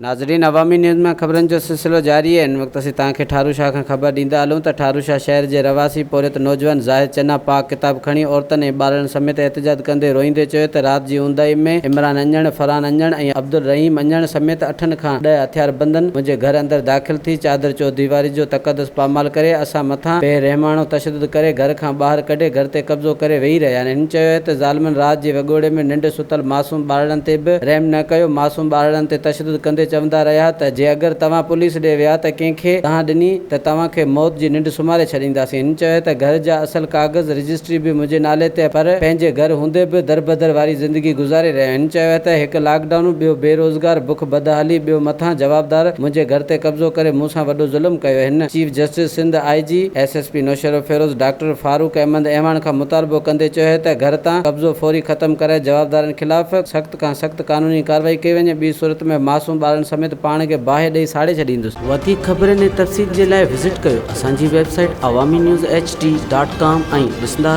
ناظرين عوامي نيوز مان خبرن جو سلسلو جاري آهي هن وقت اسين توهان کي ٺارو شاهه کان خبر ڏيندا هلون ته ٺارو شاهه شهر جي رهواسي پورهيت نوجوان زاهد چنا پاڪ ڪتاب کڻي عورتن ۽ ٻارڙن سميت احتجاج ڪندي روئيندي چيو ته رات جي اونداهي ۾ عمران اڃڻ، فرحان اڃڻ ۽ عبدالرحيم اڃڻ سميت اٺن کان ڏهه هٿياربندن منهنجي گهر اندر داخل ٿي چادر چوديواري جو تقدس پامال ڪري اسان مٿان بي رحماڻو تشدد ڪري گهر کان ٻاهر ڪڍي گهر تي قبضو ڪري ويهي رهيا آهن هن چيو ته ظالمن رات جي وڳوڙي ۾ ننڊ ستل معصوم ٻارڙن تي به رحم نه ڪيو، معصوم ٻارڙن تي تشدد ڪندي چوندا رهيا ته جي اگر توهان پوليس ڏي ويا ته ڪنهن کي دانهن ڏني ته توهان کي موت جي ننڊ سمهاري ڇڏينداسين. هن چيو ته گهر جا اصل ڪاغذ، رجسٽري به منهنجي نالي تي پر پنهنجي گهر هوندي به دربدر واري زندگي گذاري رهيو آهيان. هن چيو ته هڪ لاڪ ڊائون، ٻيو بي روزگار، بک بدحالي، ٻيو مٿان جوابدار منهنجي گهر تي قبضو ڪري مون سان وڏو ظلم ڪيو. هن chief justice Sindh, I G, S S P Naushahro Feroze doctor Farooq Ahmed Awan کان مطالبو ڪندي چيو ته گهر تان قبضو فوري ختم ڪرائي جوابدارن خلاف سخت کان سخت قانوني ڪارروائي ڪئي وڃي ٻي صورت ۾ معصوم ٻارن سميت پاڻ کي باهه ڏئي ساڙي ڇڏيندس. وڌيڪ خبرن ۽ تفصيل جي لاء وزٽ ڪيو اسان جي website Awami news H D dot com ۽ ڏسندا.